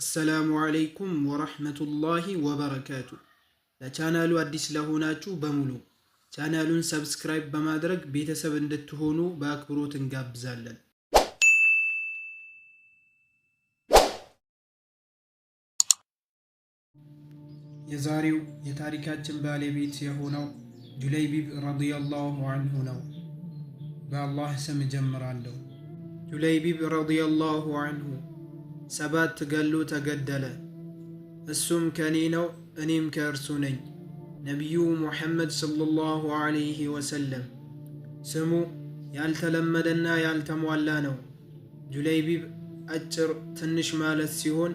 السلام عليكم ورحمة الله وبركاته። ለቻናሉ አዲስ ለሆናችሁ በሙሉ ቻናሉን subscribe በማድረግ ቤተሰብ እንድትሆኑ በአክብሮት እንጋብዛለን። የዛሬው የታሪካችን ባለቤት የሆነው ጁለይቢብ رضي الله عنه ነው። በአላህ ስም እጀምራለሁ። ጁለይቢብ رضي الله عنه 7 ገሎ ተገደለ። እሱም ከኔ ነው፣ እኔም ከእርሱ ነኝ። ነቢዩ ሙሐመድ صلى الله عليه وسلم። ስሙ ያልተለመደና ያልተሟላ ነው። ጁለይቢብ አጭር፣ ትንሽ ማለት ሲሆን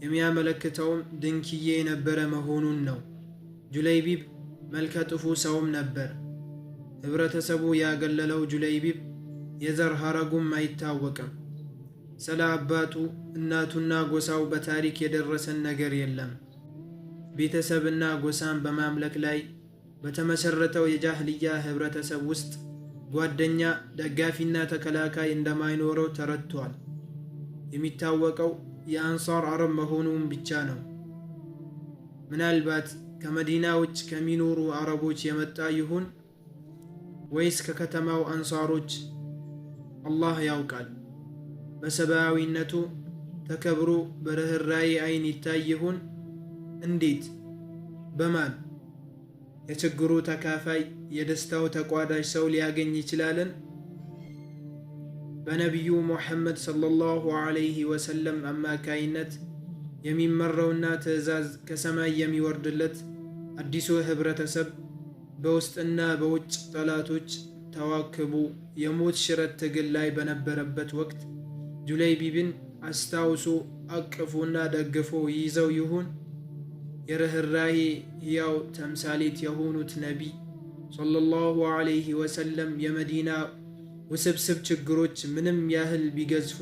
የሚያመለክተውም ድንክዬ የነበረ መሆኑን ነው። ጁለይቢብ መልከ ጥፉ ሰውም ነበር። ህብረተሰቡ ያገለለው ጁለይቢብ የዘር ሐረጉም አይታወቅም። ስለ አባቱ፣ እናቱና ጎሳው በታሪክ የደረሰን ነገር የለም። ቤተሰብና ጎሳን በማምለክ ላይ በተመሰረተው የጃህልያ ህብረተሰብ ውስጥ ጓደኛ፣ ደጋፊና ተከላካይ እንደማይኖረው ተረድቷል። የሚታወቀው የአንሳር አረብ መሆኑን ብቻ ነው። ምናልባት ከመዲና ውጭ ከሚኖሩ አረቦች የመጣ ይሁን ወይስ ከከተማው አንሳሮች፣ አላህ ያውቃል። በሰብአዊነቱ ተከብሮ በርህራሄ አይን ይታይ ይሁን? እንዴት? በማን? የችግሩ ተካፋይ የደስታው ተቋዳሽ ሰው ሊያገኝ ይችላልን? በነቢዩ ሙሐመድ صلى الله عليه وسلم አማካይነት የሚመራውና ትዕዛዝ ከሰማይ የሚወርድለት አዲሱ ህብረተሰብ በውስጥና በውጭ ጠላቶች ተዋክቦ የሞት ሽረት ትግል ላይ በነበረበት ወቅት ጁለይቢብን አስታውሶ አቅፎና ደግፎ ይይዘው ይሆን? የርህራሄ ሕያው ተምሳሌት የሆኑት ነቢይ صلى الله عليه وسلم የመዲና ውስብስብ ችግሮች ምንም ያህል ቢገዝፉ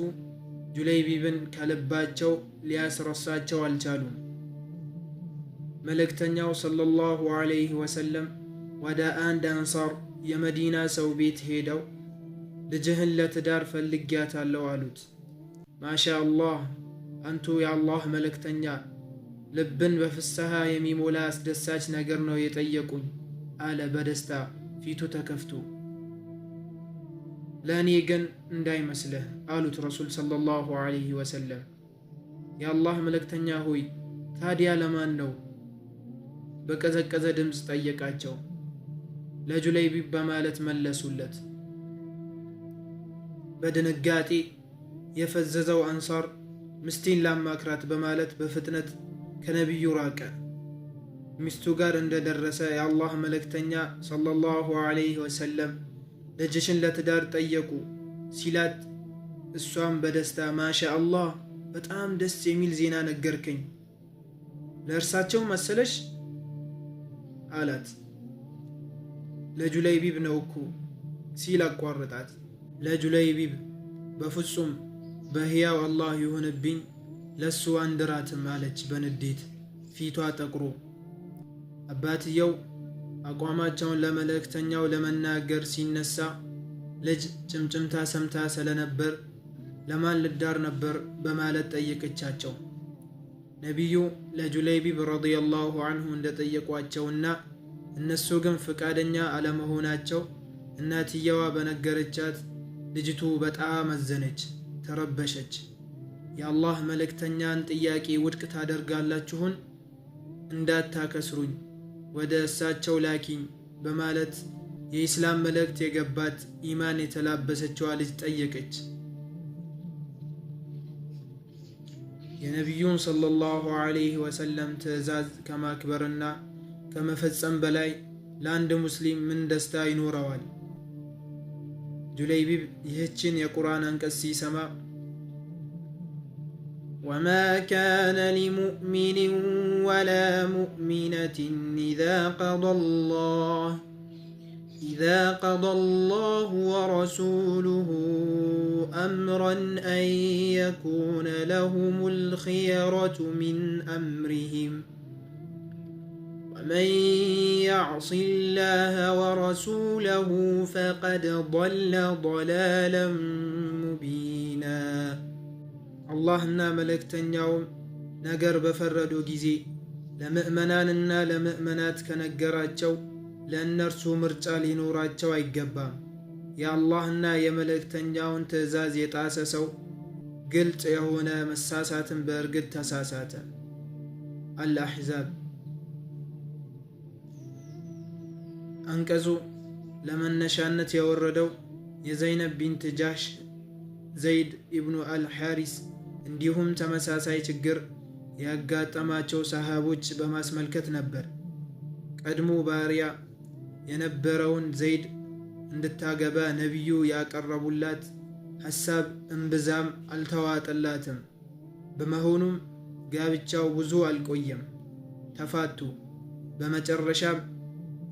ጁለይቢብን ከልባቸው ሊያስረሳቸው አልቻሉም። መልእክተኛው صلى الله عليه وسلم ወደ አንድ አንሳር የመዲና ሰው ቤት ሄደው ልጅህን ለትዳር ፈልጊያታለሁ አሉት። ማሻ አላህ፣ አንቱ የአላህ መልእክተኛ፣ ልብን በፍስሐ የሚሞላ አስደሳች ነገር ነው የጠየቁኝ አለ በደስታ ፊቱ ተከፍቶ። ለእኔ ግን እንዳይመስልህ አሉት ረሱል صلى الله عليه وسلم። የአላህ መልእክተኛ ሆይ፣ ታዲያ ለማን ነው? በቀዘቀዘ ድምፅ ጠየቃቸው። ለጁለይቢብ በማለት መለሱለት። በድንጋጤ የፈዘዘው አንሳር ሚስቴን ላማክራት በማለት በፍጥነት ከነቢዩ ራቀ። ሚስቱ ጋር እንደደረሰ የአላህ መልእክተኛ صلى الله عليه وسلم ልጅሽን ለትዳር ጠየቁ ሲላት፣ እሷም በደስታ ማሻ አላህ፣ በጣም ደስ የሚል ዜና ነገርከኝ፣ ለእርሳቸው መሰለሽ አላት። ለጁለይቢብ ነው እኮ ሲል አቋረጣት። ለጁለይቢብ በፍጹም፣ በሕያው አላህ ይሁንብኝ ለሱ አንድራትም አለች በንዴት ፊቷ ጠቁሮ። አባትየው አቋማቸውን ለመልእክተኛው ለመናገር ሲነሳ ልጅ ጭምጭምታ ሰምታ ስለነበር ለማን ልዳር ነበር በማለት ጠየቀቻቸው። ነቢዩ ለጁለይቢብ رضي الله عنه እንደጠየቋቸውና እነሱ ግን ፈቃደኛ አለመሆናቸው እናትየዋ በነገረቻት ልጅቱ በጣም አዘነች፣ ተረበሸች። የአላህ መልእክተኛን ጥያቄ ውድቅ ታደርጋላችሁን? እንዳታከስሩኝ፣ ወደ እሳቸው ላኪኝ በማለት የኢስላም መልእክት የገባት ኢማን የተላበሰችዋ ልጅ ጠየቀች። የነቢዩን صلى الله عليه وسلم ትዕዛዝ ከማክበርና ከመፈጸም በላይ ለአንድ ሙስሊም ምን ደስታ ይኖረዋል? ጁለይቢብ ይህችን የቁርአን አንቀጽ ሲሰማ وما كان لمؤمن ولا مؤمنة إذا قضى الله ورسوله أمرا أن يكون لهم الخيرة من أمرهم ومن يعص الله ورسوله فقد ضل ضلالا مبينا። አላህና መልእክተኛውም ነገር በፈረዱ ጊዜ ለምእመናንና ለምእመናት ከነገራቸው ለእነርሱ ምርጫ ሊኖራቸው አይገባም። የአላህና የመልእክተኛውን ትእዛዝ የጣሰ ሰው ግልጽ የሆነ መሳሳትን በእርግጥ ተሳሳተ። አልአሕዛብ። አንቀጹ ለመነሻነት የወረደው የዘይነብ ቢንት ጃህሽ፣ ዘይድ ኢብኑ አልሓሪስ እንዲሁም ተመሳሳይ ችግር ያጋጠማቸው ሰሃቦች በማስመልከት ነበር። ቀድሞ ባሪያ የነበረውን ዘይድ እንድታገባ ነቢዩ ያቀረቡላት ሐሳብ እምብዛም አልተዋጠላትም። በመሆኑም ጋብቻው ብዙ አልቆየም፣ ተፋቱ። በመጨረሻም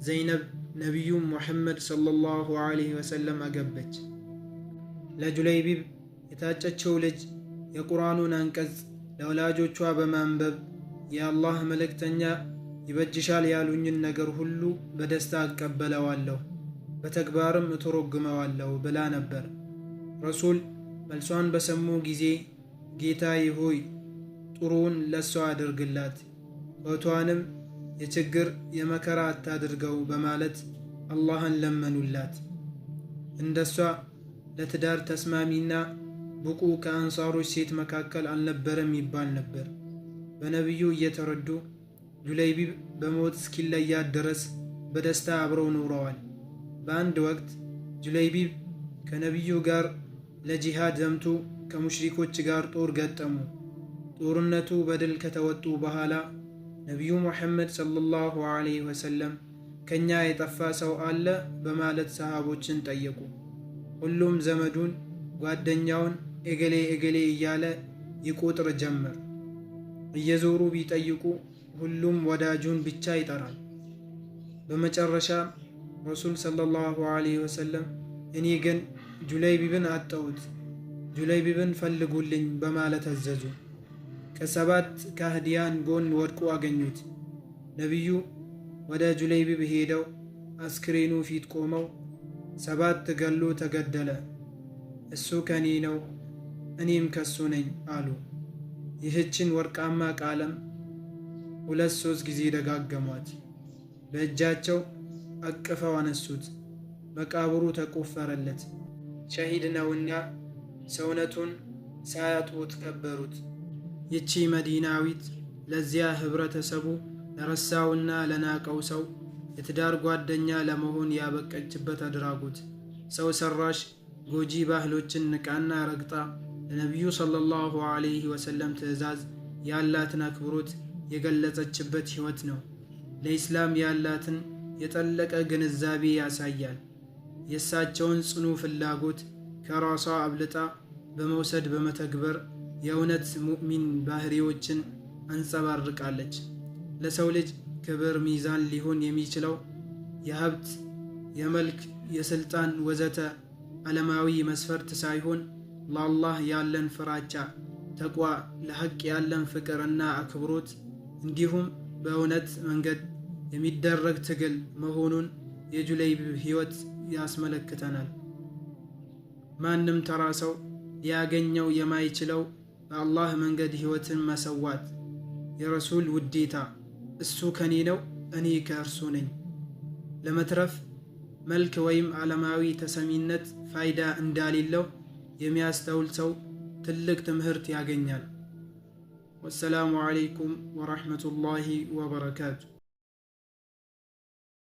ዘይነብ ነቢዩን ሙሐመድ ሰለላሁ ዐለይሂ ወሰለም አገበች። ለጁለይቢብ የታጨችው ልጅ የቁርአኑን አንቀጽ ለወላጆቿ በማንበብ የአላህ መልእክተኛ ይበጅሻል ያሉኝን ነገር ሁሉ በደስታ እቀበለዋለሁ፣ በተግባርም እተረጉመዋለሁ ብላ ነበር። ረሱል መልሷን በሰሙ ጊዜ ጌታዬ ሆይ፣ ጥሩውን ለሷ አድርግላት፣ ሕይወቷንም የችግር የመከራ አታድርገው በማለት አላህን ለመኑላት። እንደሷ ለትዳር ተስማሚና ብቁ ከአንሳሮች ሴት መካከል አልነበረም ይባል ነበር። በነቢዩ እየተረዱ ጁለይቢብ በሞት እስኪለያት ድረስ በደስታ አብረው ኖረዋል። በአንድ ወቅት ጁለይቢብ ከነቢዩ ጋር ለጂሃድ ዘምቱ ከሙሽሪኮች ጋር ጦር ገጠሙ። ጦርነቱ በድል ከተወጡ በኋላ ነቢዩ ሙሐመድ ሰለላሁ ዐለይሂ ወሰለም ከኛ የጠፋ ሰው አለ በማለት ሰሃቦችን ጠየቁ። ሁሉም ዘመዱን፣ ጓደኛውን እገሌ እገሌ እያለ ይቆጥር ጀመር። እየዞሩ ቢጠይቁ ሁሉም ወዳጁን ብቻ ይጠራል። በመጨረሻ ረሱል ሰለላሁ ዐለይሂ ወሰለም እኔ ግን ጁለይቢብን አጣሁት፣ ጁለይቢብን ፈልጉልኝ በማለት አዘዙ። ከሰባት ካህዲያን ጎን ወድቆ አገኙት። ነቢዩ ወደ ጁለይቢብ ሄደው አስክሬኑ ፊት ቆመው ሰባት ገሎ ተገደለ፣ እሱ ከኔ ነው እኔም ከሱ ነኝ አሉ። ይህችን ወርቃማ ቃለም ሁለት ሶስት ጊዜ ደጋገሟት። በእጃቸው አቅፈው አነሱት። መቃብሩ ተቆፈረለት። ሸሂድ ነውና ሰውነቱን ሳያጥቡት ቀበሩት። ይቺ መዲናዊት ለዚያ ህብረተሰቡ ለረሳውና ለናቀው ሰው የትዳር ጓደኛ ለመሆን ያበቀችበት አድራጎት ሰው ሰራሽ ጎጂ ባህሎችን ንቃና ረግጣ ለነቢዩ ሰለላሁ ዐለይሂ ወሰለም ትዕዛዝ ያላትን አክብሮት የገለጸችበት ሕይወት ነው። ለኢስላም ያላትን የጠለቀ ግንዛቤ ያሳያል። የእሳቸውን ጽኑ ፍላጎት ከራሷ አብልጣ በመውሰድ በመተግበር የእውነት ሙእሚን ባህሪዎችን አንጸባርቃለች። ለሰው ልጅ ክብር ሚዛን ሊሆን የሚችለው የሀብት፣ የመልክ፣ የስልጣን ወዘተ ዓለማዊ መስፈርት ሳይሆን ለአላህ ያለን ፍራቻ፣ ተቅዋ፣ ለሐቅ ያለን ፍቅርና አክብሮት እንዲሁም በእውነት መንገድ የሚደረግ ትግል መሆኑን የጁለይቢብ ሕይወት ያስመለክተናል። ማንም ተራ ሰው ሊያገኘው የማይችለው በአላህ መንገድ ሕይወትን መሰዋት፣ የረሱል ውዴታ፣ እሱ ከኔ ነው እኔ ከእርሱ ነኝ፣ ለመትረፍ መልክ ወይም ዓለማዊ ተሰሚነት ፋይዳ እንዳሌለው የሚያስተውል ሰው ትልቅ ትምህርት ያገኛል። ወሰላሙ ዐለይኩም ወረሕመቱላሂ ወበረካቱ።